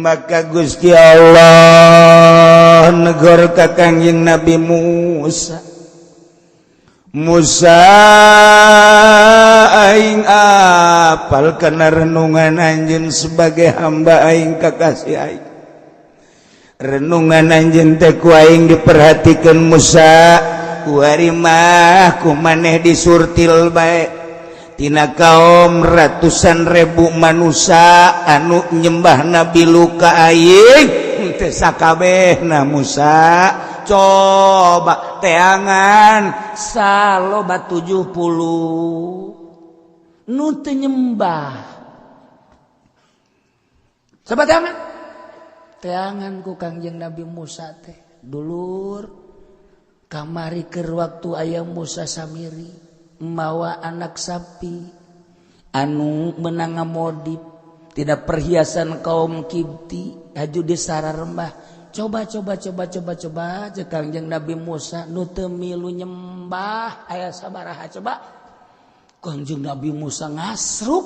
Maka Gusti Allah negor ka Kangjeng Nabi Musa, Musa, aing apal kana renungan anjeun sebagai hamba aing, kakasih aing. Renungan anjeun teh ku aing diperhatikan. Musa, kuari mah ku maneh disurtil bae tina kaum ratusan ribu manusia anu nyembah Nabi luka aing teu sakabehna. Musa, coba teangan saloba 70 nu teu nyembah. Coba teangan, teangan ku Kangjeng Nabi Musa teh. Dulur, kamari keur waktu aya Musa Samiri mawa anak sapi anu menang ngamodip tidak perhiasan kaum Kibti haju di sararembah. Coba, coba, coba, coba, coba cek Kangjeng Nabi Musa, nu teu milu nyembah aya sabaraha? Coba Kangjeng Nabi Musa ngasruk,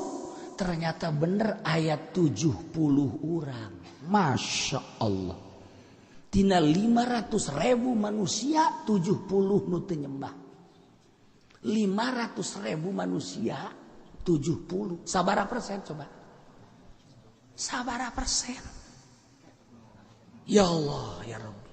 ternyata bener aya 70 orang. Masya Allah, tina 500 ribu manusia 70 nu teu nyembah. 500 ribu manusia 70, sabara persen? Coba, sabara persen? Ya Allah ya Rabbi.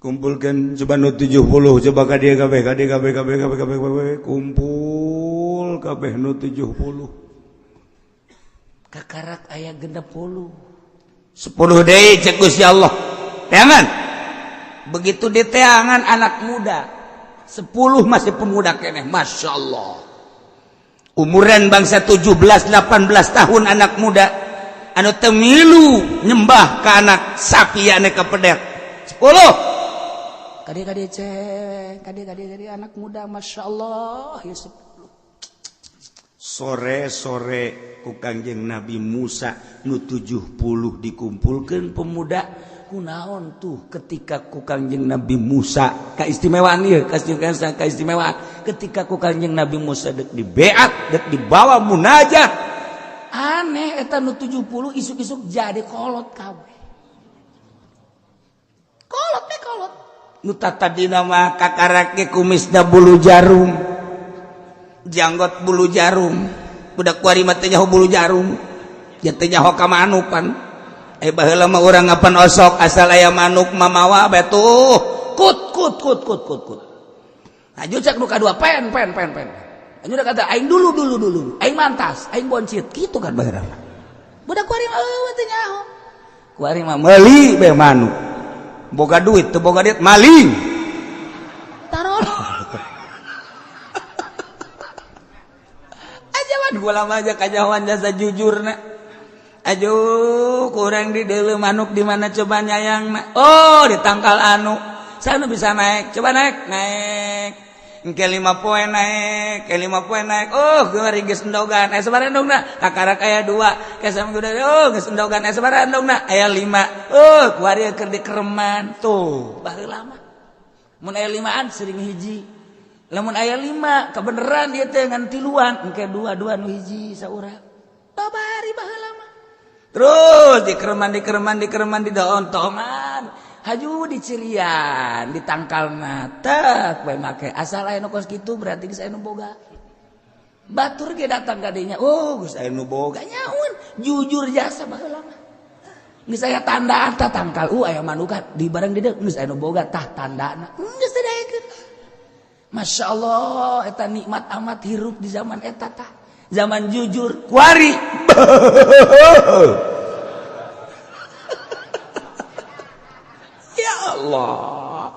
Kumpulkan coba nu 70, coba ka dieu kabeh, ka dieu kabeh, kabeh, kabeh, kabeh, kabeh, kumpul kabeh nu 70. Kakarak aya 60. 10 deui cek Gusti Allah, teangan. Begitu diteangan, anak muda 10 masih pemuda keneh. Masya Allah, umuran bangsa 17 18 tahun, anak muda anu teu milu nyembah ke anak sapi anu kapedet 10. Kade kade cek kade kade kade, anak muda, masya Allah ya, 10. Sore-sore ku Kangjeng Nabi Musa nu 70 dikumpulkan pemuda. Kunaon tuh ketika ku Kangjeng Nabi Musa, keistimewaan ieu, keistimewaan, ketika ku Kangjeng Nabi Musa dek dibeat, dek dibawa munajat, aneh eta nu 70 isuk-isuk jadi kolot kabeh. Kolot teh kolot, nu tadina mah kakarak ge kumisna bulu jarum, janggot bulu jarum. Budak kuari mah teh nyaho bulu jarum ya, teh nyaho ka manuk pan. Eh, baheula mah urang ngapan osok asal aya manuk mamawa bae tuh, kut kut kut kut kut kut. Aju cek nu kadua, pen pen pen pen. Aju udah kata aing dulu dulu dulu, aing mantas, aing boncit gitu kan baheula mah. Budak kuari mah eueuh, teh nyaho. Kuari mah meuli bae manuk, boga duit teu boga duit maling taruh aja mah. Gua lama aja kanyahoan jasa jujur na. Aduh, kurang di deuleu manuk di mana coba nyayang na. Oh, di tangkal anu saya bisa naik, coba naik, naik. Engke 5 poe naik, ke 5 poe naik. Oh, gue geus endogan. Eh, sabaraha endogna? Kakarak aya dua. Ke sama udah, oh, geus endogan. Eh, sabaraha endogna? Aya lima. Oh, kuari keur dikereman. Tuh, baheula mah. Mun aya limaan sering hiji. Lamun aya lima, kebeneran dia teh ngan tiluan. Engke dua, dua nu hiji saurang. Babari baheula mah. Terus dikereman, dikereman, dikereman, di daon-tongan. Haju dicirian, ditangkalna tek bae make. Asal aya nu kos kitu berarti geus aya nu boga. Batur ge datang ka dinya, oh, geus aya nu boga nyaun. Jujur jasa baheula mah. Geus aya tandaan tah tangkal, aya manukan di barang di dieu geus aya nu boga tah tandana. Geus teu daekeun. Masya Allah, eta nikmat amat hirup di zaman eta tah. Zaman jujur, kuari. Ya Allah.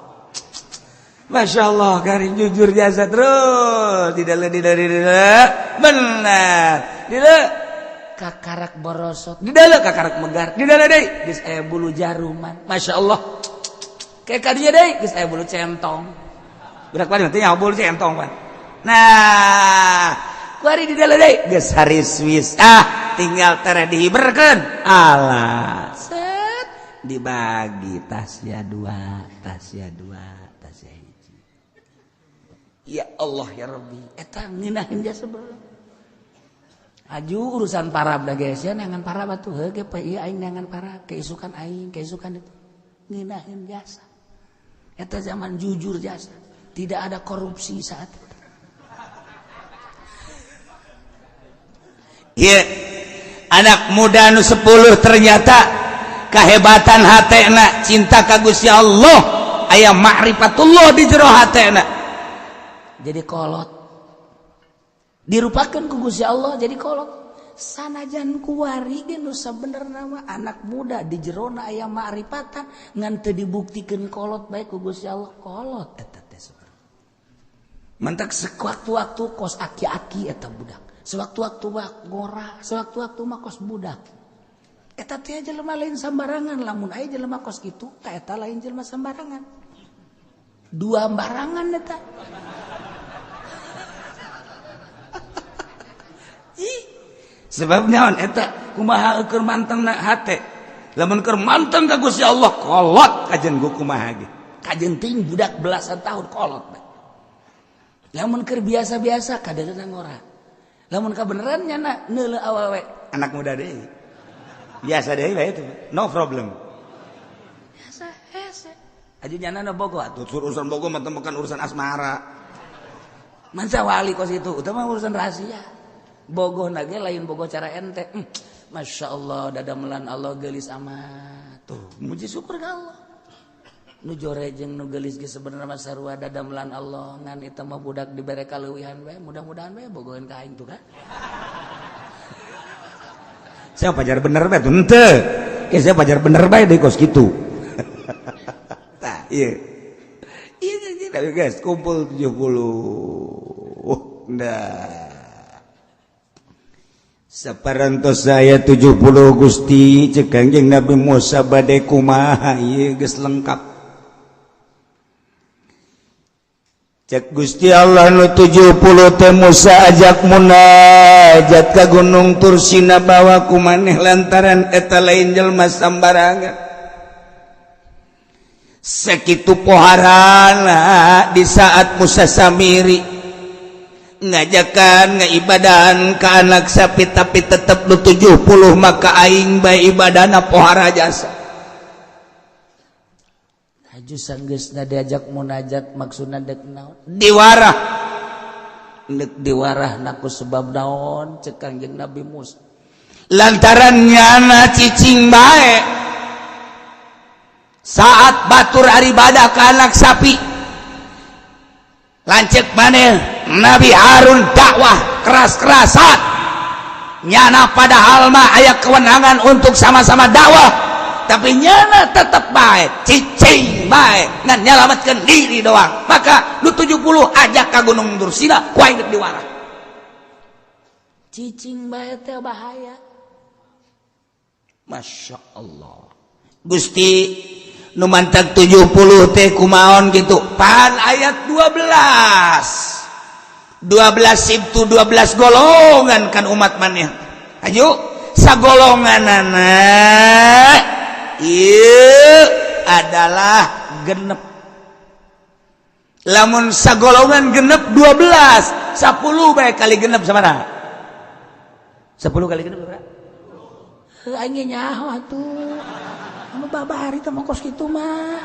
Masya Allah, garing jujur jasa terus. Tidak tidak tidak benar. Tidak kakarak borosot. Di dalam kakarak megar. Di dalam deui geus aya bulu jaruman. Masya Allah. Kayak kadinya deui geus aya bulu centong. Budak paling teh bulu centong pan. Nah, kuari di dalam deui geus hari Swiss. Ah, tinggal tere dihiberkeun. Alah, set dibagi tasya dua, tasya dua, tasya hiji. Ya Allah ya Rabbi, eta ngeunaheun jasa. Aju urusan parab da geus ya neangan parab atuh heuh ge ieu aing neangan parab keisukan aing keisukan itu ngeunaheun jasa. Eta zaman jujur jasa, tidak ada korupsi saat itu. Ieu anak muda nu 10 ternyata kahebatan hatena cinta ka Gusti Allah aya ma'rifatullah di jero hatena. Jadi kolot dirupakan ku Gusti Allah jadi kolot. Sanajan kuari ge nu sabenerna mah anak muda di jerona aya ma'rifatan ngan teu dibuktikeun kolot bae ku Gusti Allah kolot eta teh sebenarnya. Mantak sewaktu-waktu kos aki-aki eta budak. Sewaktu-waktu mah ngora, sewaktu-waktu mah kos budak. Eta teh jelema lain sambarangan, lamun aya jelema kos kitu ta eta lain jelema sambarangan. Dua barangan eta. Ih, sebab naon eta kumaha keur mantengna hate. Lamun keur manteng ka Gusti Allah kolot kajen gu kumaha ge. Kajen ting budak belasan tahun kolot. Lamun keur biasa-biasa kadeuleunan ngora. Lamun kabeneran nyana neuleuh awewe anak muda deui. Biasa deui bae itu, no problem. Biasa hese. Aju nyana nu bogo atuh urusan bogo mah bukan urusan asmara. Manca wali kos itu, utama urusan rahasia. Bogoh nage lain bogoh cara ente. Masya Allah dadamelan Allah gelis amat. Tuh, muji syukur ka Allah. Nu jore jeung nu geulis ge sebenarnya mah sarua dadamelan Allah ngan eta mah budak dibere kaleuwihan bae mudah-mudahan bae bogoheun ka aing tuh kan. Saya pajar bener bae tuh henteu. Ke saya pajar bener bae deui kos kitu. Tah ieu. Ieu ieu guys kumpul 70. Nah. Saparantos saya 70 Gusti cek Kangjeng Nabi Musa bade kumaha ieu geus lengkap. Cek Gusti Allah nu 70 teh Musa ajak munajat ka Gunung Tursina bawa ku maneh lantaran eta lain jelema sambarangan. Sakitu poharana di saat Musa Samiri ngajakan ngaibadahan ke anak sapi tapi tetep lu 70 maka aing bae ibadahna pohara jasa. Haju sanggeusna diajak munajat maksudna dek naon? Diwarah. Dek diwarah ku sebab naon cek Kangjeng Nabi Musa. Lantaran nyana cicing bae saat batur ibadah ke anak sapi. Lanceuk maneh Nabi Harun dakwah keras-kerasan nyana padahal mah aya kewenangan untuk sama-sama dakwah tapi nyana tetep bae cicing bae ngan nyalametkeun diri doang maka lu 70 ajak ka Gunung Tursina ku aing diwarah cicing bae teh bahaya. Masya Allah Gusti nu mantag 70 teh kumaon gitu pan ayat 12 12 sibtu 12 golongan kan umat maneh ayo sagolonganana ieu adalah genep lamun sagolongan genep 12 10 bae kali genep sabaraha 10 kali genep sabaraha heuh aing nyaho atuh anu babari teh mah kos kitu mah.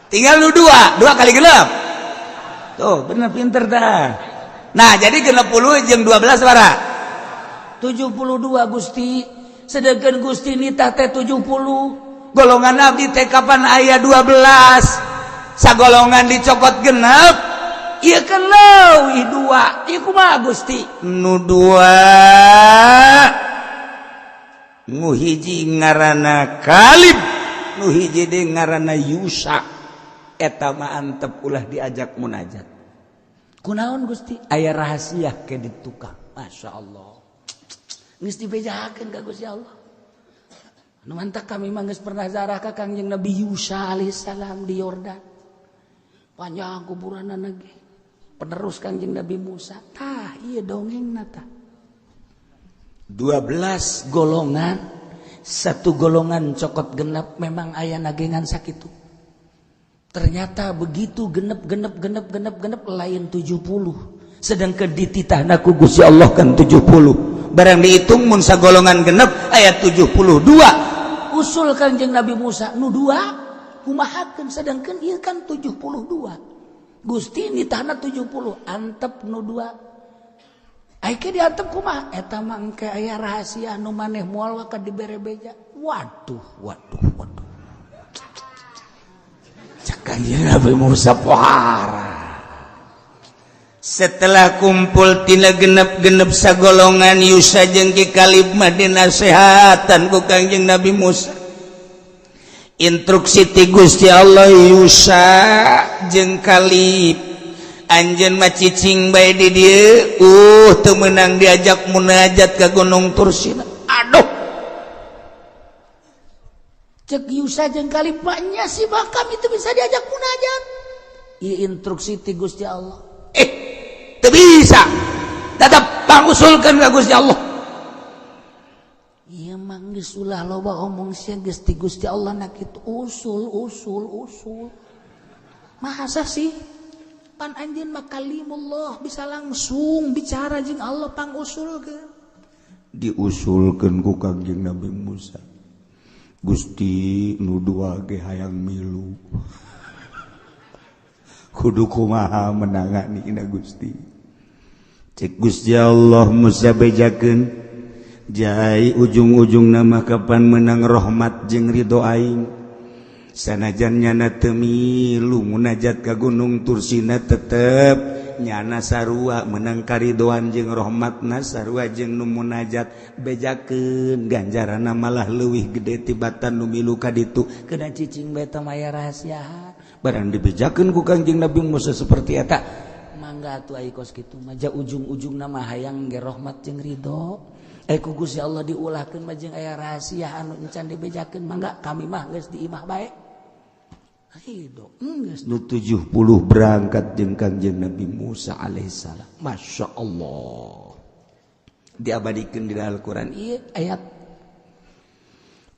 Tinggal lu dua kali genep. Tuh, bener pinter dah. Nah, jadi 60 jeung 12 sabaraha? 72 Gusti. Sedangkan Gusti nitah teh 70. Golongan abdi teh kapan aya 12? Sagolongan dicokot genep. Ieu kan leuwih 2. Ieu kumaha Gusti? Nu 2 nu hiji ngaranna Kalib, nu hiji deui ngaranna Yusa. Eta mah antep ulah diajak munajat. Kunaon Gusti? Aya rahasia ke di tukang. Masya Allah. Geus dibejakeun ka Gusti Allah. Nu mantak kami mah geus pernah zarah ka Kangjeng Nabi Yusa alaihissalam di Yordan. Panjang kuburanna ge. Penerus Kangjeng Nabi Musa. Tah ieu dongengna tah. 12 golongan, satu golongan cokot genep memang aya nagengan sakitu. Ternyata begitu genep genep genep genep genep lain 70. Sedangkan dititahna ku Gusti Allah kan 70. Barang dihitung mun sagolongan genep aya 72. Usul Kanjeng Nabi Musa nu dua kumahakeun, sedangkan ieu kan 72. Gusti nitahna 70, antep nu dua. Ai ke diantep kumaha? Eta mah engke aya rahasia nu maneh moal ka dibere beja. Waduh, waduh, waduh. Cek Kanjeng Nabi Musa pohara. Setelah kumpul tina genep-genep sagolongan, Yusa jeung Ki Kalib mah dinasehatan ku Kangjeng Nabi Musa. Instruksi ti Gusti Allah, Yusa jeung Kalib, anjeun mah cicing bae di dieu, teu meunang diajak munajat ke Gunung Tursina. Aduh. Cek Yusa jeung Kalib mah nya sih bah, kami itu bisa diajak munajat. Ieu instruksi ti Gusti Allah. Eh, teu bisa, tetap pangusulkeun ka Gusti Allah. Ieu mah geus ulah loba omong sia, geus ti Gusti Allah na kitu, usul usul usul. Masa sih, pan anjeun mah kalimullah, bisa langsung bicara jeung Allah, pangusulkeun. Diusulkeun ku Kangjeng Nabi Musa, Gusti, nu dua ge hayang milu, kudu kumaha menangani ina Gusti? Cek Gusti Allah, Musa, bejakeun jai, ujung-ujung nama kapan menang rahmat jeung ridho aing. Sanajan nyana teu milu munajat ka Gunung Tursina, tetep nyana sarua menang karidoan jeung rahmatna, sarua jeung nu munajat. Bejakeun, ganjaranna malah leuwih gede tibatan nu milu ka ditu. Kena cicing bae, teh maya rahasia. Barang dibejakeun ku Kangjeng Nabi Musa seperti eta, mangga atuh, ai kos kitu mah ja ujung-ujung nama hayang ge rahmat jeung ridho. Eh, ku Gusti Allah diulahkeun mah jeung aya rahasia anu encan dibejakeun, mangga kami mah geus di imah bae. Ridho geus. Nu 70 berangkat jeung Kangjeng Nabi Musa alaihissalam. Masya Allah, diabadikeun di dalam Al-Quran ieu ayat.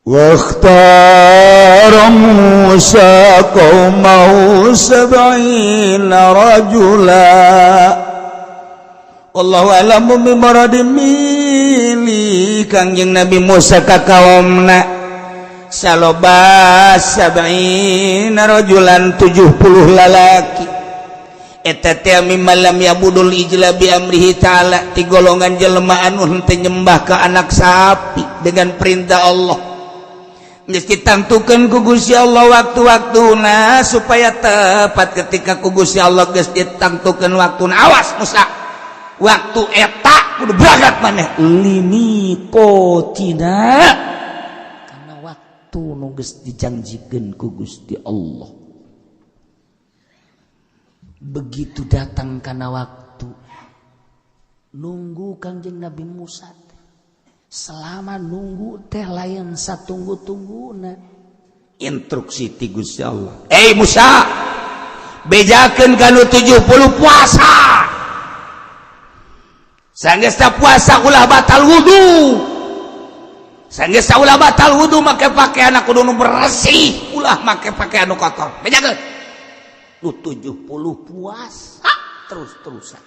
واختار موسى قومه 70 رجلا. Allahu a'lamu bimuradi, milih Kangjeng Nabi Musa ka kaumna saloba 70 rajulan, 70 lalaki. Eta teh mimman lam ya'budul ijla bi amrihi ta'ala, ti golongan jelema anu henteu nyembah ka anak sapi dengan perintah Allah. Geus ditangtukeun ku Gusti Allah waktu-waktuna supaya tepat. Ketika ku Gusti Allah geus ditangtukeun waktuna, awas Musa, waktu eta kudu berangkat maneh limiqatina, karena waktu nu geus dijanjikeun ku Gusti Allah. Begitu datang karena waktu, nunggu Kangjeng Nabi Musa teh. Selama nunggu teh lain satunggu-tungguna. Instruksi ti Gusti Allah, eh Musa, bejakeun kanu 70 puasa. Sanggeus puasa ulah batal wudu. Sanggeus ulah batal wudu, make pakaian kudu nu bersih, ulah make pakaian nu kotor. Bejakeun nu 70 puasa terus-terusan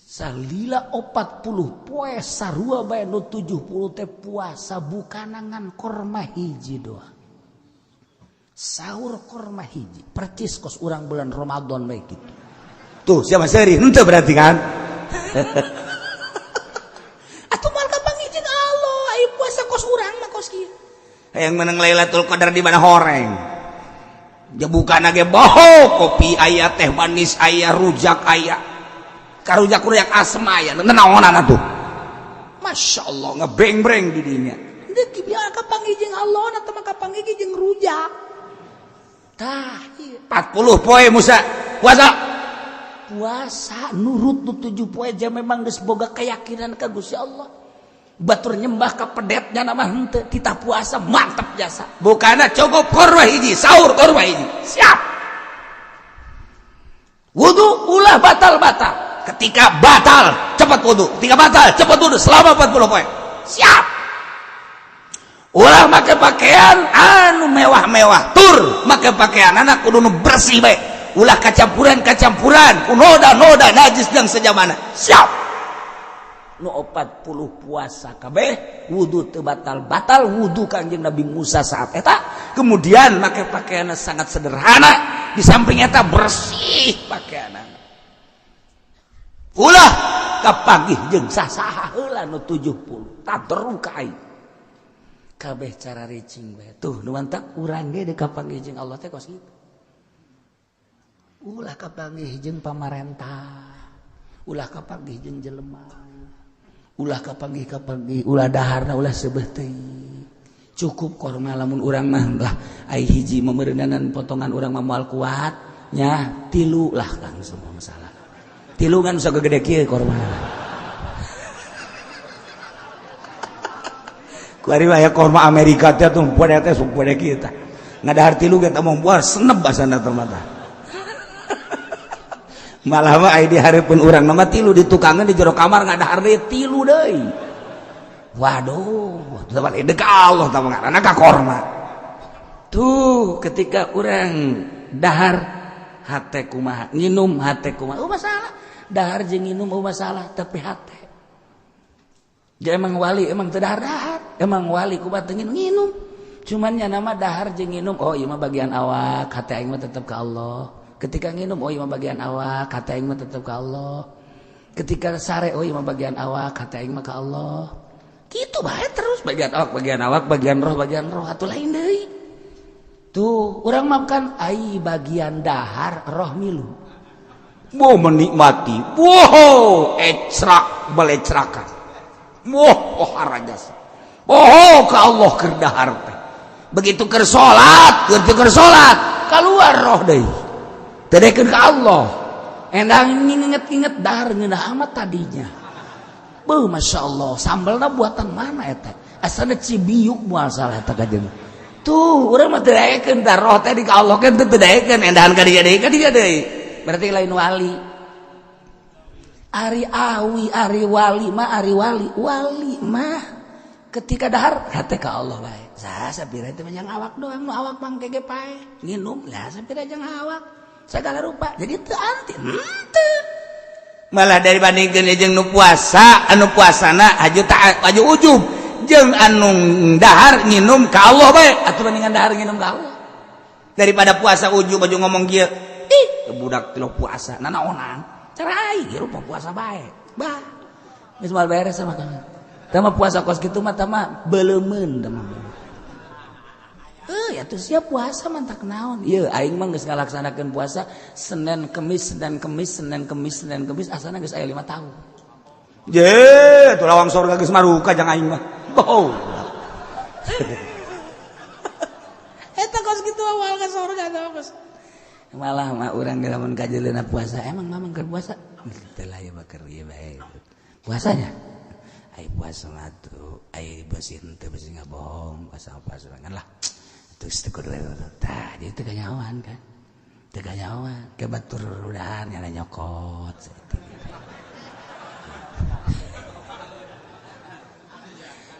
salila 40 poe, sarua bae nu 70 teh puasa, bukan ngan korma hiji doang, sahur korma hiji, percis kos urang bulan Ramadan bae gitu. Tuh siapa seri henteu berarti kan. Atuh moal kapanggih jeung Allah ai puasa kos urang mah kos kieu. Hayang menang Lailatul Qadar di mana horeng. Ja bukan ge boho, kopi aya, teh manis aya, rujak aya. Karujak rujak asem aya. Naonan atuh. Masya Allah, ngebeng-breng di dinya. Deuk biar kapanggih jeung Allah atau mah kapanggih jeung rujak. Tah, ieu. 40 poe Musa puasa. Puasa nurut nu 7 poe aja memang geus boga keyakinan ka Gusti Allah. Batur nyembah ka pedetnya nama henteu, kita puasa mantep jasa. Bukana cukup korma hiji, sahur korma hiji. Siap. Wudu ulah batal-batal. Ketika batal cepat wudu, ketika batal cepat wudu selama 40 poe. Siap. Ulah make pakaian anu mewah-mewah, tur make pakaian anak kudu nu bersih bae. Ulah kacampuran-kacampuran, noda-noda najis dan sejamana. Siap. Nu 40 puasa kabeh, wudu teu batal-batal wudu Kangjeng Nabi Musa saat eta. Kemudian make pakaianna sangat sederhana, di samping eta bersih pakaianna. Ulah kapanggih jeung sasaha heula nu 70 taderu ka aing. Kabeh cara ricing bae. Tuh nu mantak urang ge deuk kapanggih jeung Allah teh kos kitu. Ulah kapanggih jeung pamarentah, ulah kapanggih jeung jelema, ulah kapanggih-kapanggih, ulah daharna ulah seubeuh teuing. Cukup korma lamun urang mah lah ai hiji memeureunanan potongan urang mah moal kuat nya tilu lah langsung masalah. Tilu kan bisa gede kieu korma. Kuari mah ya korma Amerika teh tuh poe teh sok poe kieu tah. Ngadahar tilu ge teh moal seneb basana teh mah. Malah mah ai di hareupeun urang mah tilu di tukangan di jero kamar ngadahar deui tilu deui. Waduh, teu balik deuk Allah tah ngaranna ka korma. Tuh ketika urang dahar hate kumaha, nginum hate kumaha, oh masalah. Dahar jeung nginum oh masalah, tapi hate. Jadi emang wali emang teu dahar-dahar, emang wali kumaha teu nginum. Cuman nya nama dahar jeung nginum, oh ieu mah bagian awak, hate aing mah tetep ka Allah. Ketika nginum, oh ieu mah bagian awak, hate aing mah tetep ka Allah. Ketika sare, oh ieu mah bagian awak, hate aing mah ka Allah. Kitu bae terus bagian awak, bagian awak, bagian roh, atuh lain deui. Tuh, urang mah kan ai bagian dahar roh milu. Mau menikmati, wow, ecrak belecrakan. Wah, oh harajas. Oh, ka Allah keur dahar teh. Begitu keur salat, keluar roh deui. Teu dekeun ka Allah. Endang nginget-nginget dahar ngeunah amat tadinya. Beuh, Masya Allah, sambelna buatan mana eta? Asana Cibiuk moal salah eta kajeun. Tuh, urang mah teu daekeun tah roh teh di ka Allah kan teu daekeun, endahan ka dieu deui, ka dieu deui. Berarti lain wali. Ari awi, ari wali mah, ari wali, wali mah ketika dahar hate ka Allah bae. Saha sapira teh jang awak doang, nu awak mangke ge pae. Nginum lah sapira jang awak. Segala rupa. Jadi teu anti henteu. Malah dibandingkeun jeung nu puasa, anu puasana haju ta haju ujub jeung anu dahar nginum ka Allah bae. Atuh bandingan dahar nginum ka Allah. Daripada puasa ujub baju ngomong kieu. Ih, budak teu puasa, nanaonan. Cara aing rupa puasa bae. Bah. Geus moal beres sama kamu. Tah mah puasa kos kitu mah tah mah beleumeun tah mah. Ya tuh siap puasa mantak naon. Ieu aing mah geus ngalaksanakeun puasa Senin Kemis Senin Kemis Senin Kemis Senin Kemis asana geus aya 5 tahun. Je, tuh lawang surga geus maruka jang aing mah. Oh. Eta kos kitu awal ka surga tah kos. Malah mah urang ge lamun kajeleuna puasa, emang mamang keur puasa? Teu lah ieu mah keur ieu bae. Puasanya? Ai puasa mah tuh, ai beusi henteu beusi ngabohong, puasa puasa kan lah. Terus teu kudu tah, jadi teu kanyahoan kan. Teu kanyahoan, ke batur udahan nyala nyokot.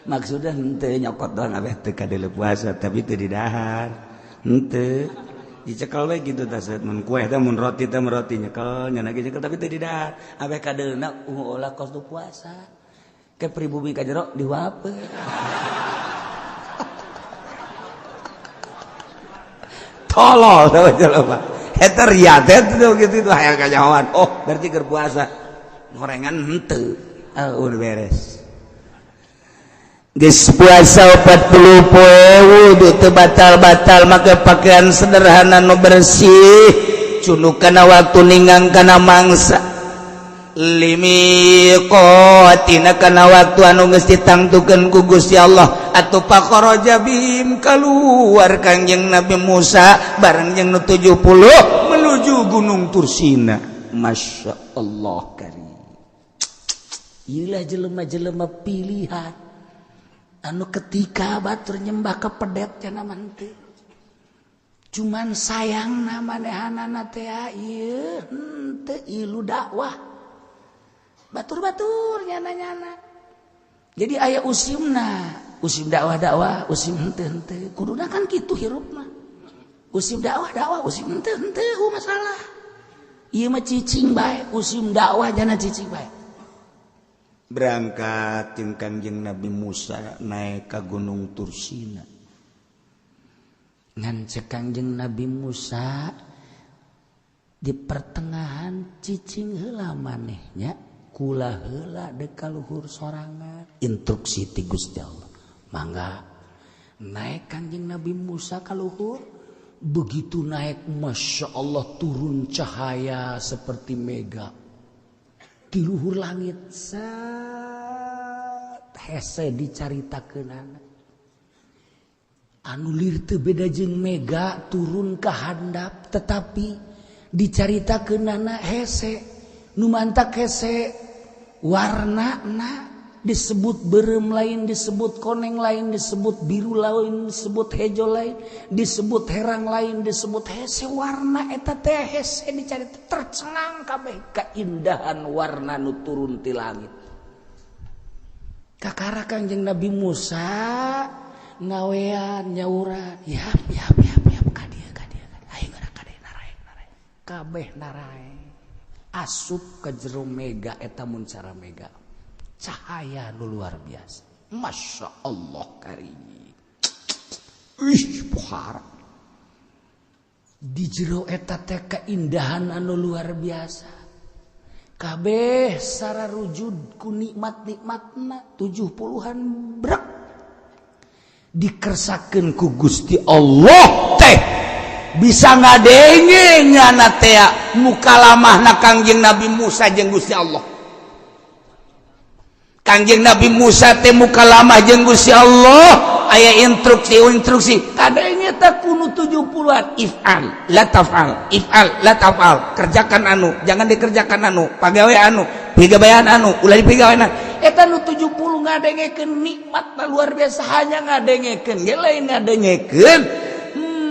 Maksudna henteu nyokot doang abeh teu kadeuleu puasa, tapi teu didahar. Henteu dicekel we gitu tah mun kue teh mun roti teh mun roti nyekel nya lagi nyekel tapi teu didahar. Abeh kadeulna ulah kos nu puasa. Ke pribumi ka jero diwape. Tolol teh jelema. Eta ria teh gitu itu hayang kanyahoan. Oh, berarti keur puasa. Gorengan henteu. Ah, udah beres. Geus puasa 40 poe wudu teu batal-batal make pakaian sederhana nu bersih cunuk kana waktu ninggang kana mangsa limiqatina kana waktu anu geus ditangtukeun ku Gusti Allah atuh pakharaja bihim kaluar Kangjeng Nabi Musa bareng jeung nu 70 menuju Gunung Tursina. Masya Allah karim. Ieulah jelema-jelema pilihan anu ketika batur nyembah ke pedet cenah mah henteu. Cuman sayangna manehanana teh ieu henteu ilu dakwah. Batur-batur nyana-nyana. Jadi aya usimna, usim dakwah-dakwah, usim henteu-henteu. Kuduna kan kitu hirup mah. Usim dakwah dakwah, usim henteu henteu masalah. Ieu mah cicing bae, usim dakwah jana cicing bae. Berangkat jeung Kangjeng Nabi Musa naik ka Gunung Tursina. Ngan cek Kangjeng Nabi Musa di pertengahan cicing heula manehnya, kula heula dek ka luhur sorangan. Instruksi ti Gusti Allah. Mangga naik Kangjeng Nabi Musa ka luhur. Begitu naik, Masya Allah, turun cahaya seperti mega di luhur langit. Set hese dicaritakeunana anu lir teu beda jeung mega turun ka handap, tetapi dicaritakeunana hese nu mantak hese warnana disebut berem lain, disebut koneng lain, disebut biru lain, disebut hejo lain, disebut herang lain, disebut hese warna eta teh hese dicari tercengang kabeh keindahan warna nu turun ti langit. Kakara Kangjeng Nabi Musa ngawean nyauran, yap yap yap yap ka dieu ka dieu, ayo geura ka dieu naraek naraek kabeh naraek asup ka jero mega eta mun cara mega. Cahaya nu luar biasa. Masya Allah karim. Ih, pohara. Di jero eta teh keindahan anu luar biasa. Kabeh sararujud ku nikmat-nikmatna 70-an brek. Dikersakeun ku Gusti Allah teh bisa ngadenge nyana teh mukalamahna Kangjeng Nabi Musa jeung Gusti Allah. Kangjeng Nabi Musa teh mukalamah jeung Gusti Allah aya instruksi-instruksi kadangnya tak kuno 70-an if'al la taf'al if'al la taf'al, kerjakan anu jangan dikerjakan anu, pagawe anu pigawean anu ulah dipigawean eta nu 70 ngadengekeun nikmat luar biasa, hanya ngadengekeun ge lain ngadengekeun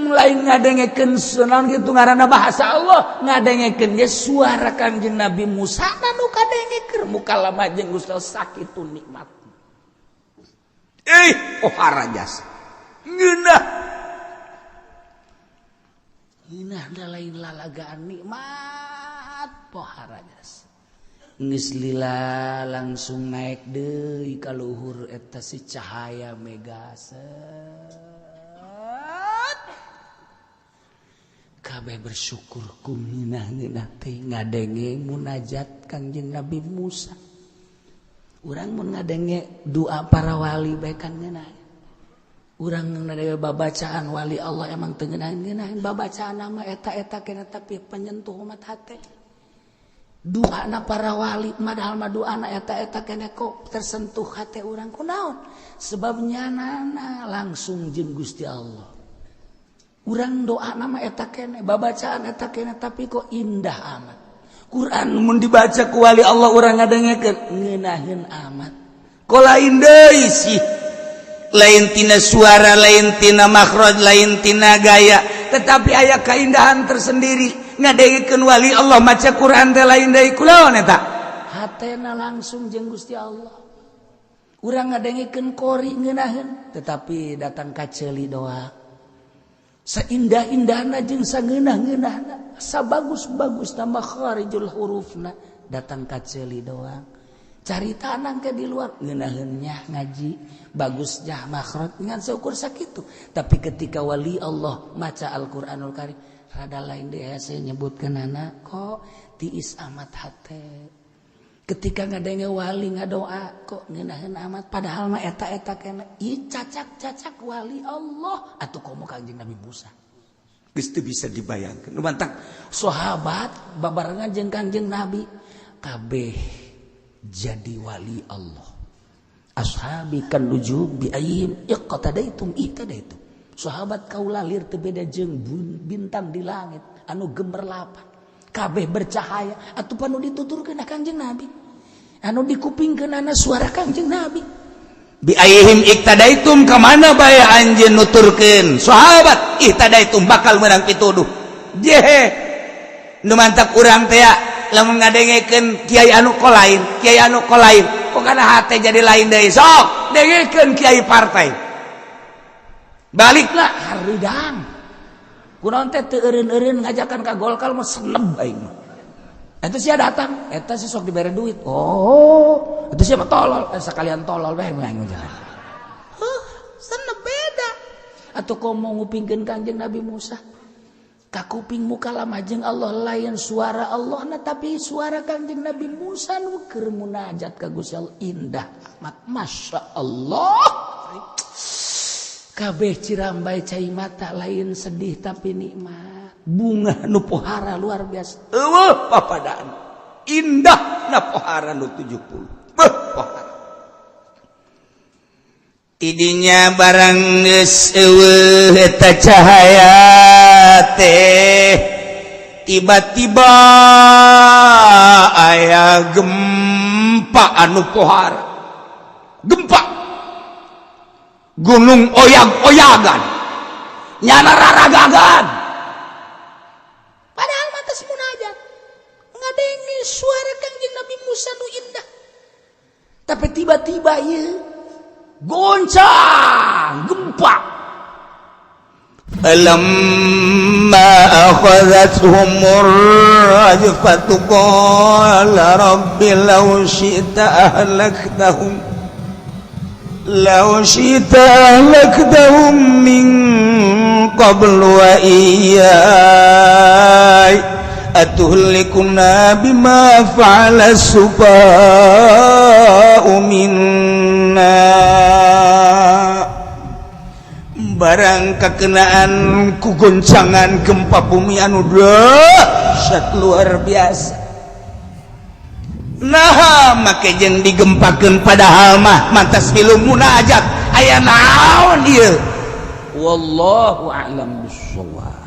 lain ngadengekeun naon kitu ngaranna bahasa Allah, ngadengekeun ge suara Kangjeng Nabi Musa nu kadengekeun mukalamah jeung Gusti Allah sakitu nikmat. Pohara jasa ngeunah ngeunah da lain lalagaan nikmat pohara jasa. Geus lila langsung naik deui ka luhur eta si cahaya mega set. Kabeh bersyukur ku ngeunah-ngeunah teh ngadenge munajat Kangjeng Nabi Musa. Urang mun ngadenge doa para wali bae kan ngeunah. Urang ngadenge babacaan wali Allah emang teu ngeunah-ngeunahin babacaan mah eta-eta kena tapi penyentuh umat hate. Doana para wali padahal mah doana eta-eta kena kok tersentuh hate urang kunaon? Sebab nyanana langsung jeung Gusti Allah. Urang doa nama eta kene, babacaan eta kene, tapi kok indah amat. Quran mun dibaca ku wali Allah urang ngadengekeun ngeunaheun amat. Kok lain deui sih? Lain tina suara, lain tina makhraj, lain tina gaya, tetapi aya keindahan tersendiri. Ngadengekeun wali Allah maca Quran teh lain deui kulaon eta? Hatena langsung jeung Gusti Allah. Urang ngadengekeun qori ngeunaheun, tetapi datang ka ceuli doa. Seindah-indahna jeung sangeunah-ngeunahna, sabagus-bagusna makharijul hurufna, datang ka ceuli doang. Carita nangke di luar ngeunaheun nya ngaji, bagusnya makhraj ngan seukur sakitu. Tapi ketika wali Allah maca Al-Qur'anul Karim, rada lain deui hese nyebutkeunana kok tiis amat hate. Ketika ngadenge wali ngadoa kok ngeunaheun amat, padahal mah eta-eta kena ieu cacak-cacak wali Allah atuh komo Kangjeng Nabi Musa. Geus teu bisa dibayangkeun. Nu mantak sahabat babarengan jeung Kangjeng Nabi kabeh jadi wali Allah. Ashabi kan nujum bi ayyihim iqtadaitum ihtadaitum. Sahabat kaula lir teu beda jeung bintang di langit anu gemerlapan. Kabeh bercahaya atuh panu dituturkeun Kangjeng Nabi. Anu dikupingkeunana suara Kangjeng Nabi. Bi ayyihim iqtadaitum ka mana bae anjeun nuturkeun sahabat ihtadaitum bakal meunang pituduh. Jehe nu mantak urang teh lamun ngadengekeun kiai anu kolain, kiai anu kolain, kok kana hate jadi lain deui sok dengekeun kiai partai. Baliklah haridang. Kunaon teh teu eureun-eureun ngajakan ka Golkar mah, seneb aing mah. Eta sia datang, eta sih sok dibere duit. Oh, itu siapa tolol? Eh, sekalian tolol bae aing jangan. Huh, seneb beda. Atau komo ngupingkeun Kangjeng Nabi Musa. Kakuping muka jeung Allah, lain suara Allah nah, tapi suara Kangjeng Nabi Musa nu keur munajat ka Gusti Allah, indah amat, Masya Allah. Kabeh cirambai cai mata, lain sedih tapi nikmat, bunga nu pohara luar biasa. Eueuh papadaan indah na pohara nu 70. Beuh, pohara. Tidinya barang geus eueuh eta cahaya teh, tiba-tiba aya gempa anu pohara, gempa gunung oyag-oyagan, nyana raragagan. Padahal matas munajat, ngadenge suara Kangjeng Nabi Musa nu indah, tapi tiba-tiba ieu goncang gempa. فلما أخذتهم الرجفة قال رب لو شئت أهلكتهم من قبل وإياي أتهلكنا بما فعل السفهاء منا. Barang kekenaan ku goncangan gempa bumi anu dahsyat luar biasa. Nah, make jeung digempakeun, padahal mah mantas milu munajat. Aya naon ieu? Wallahu a'lam bissawab.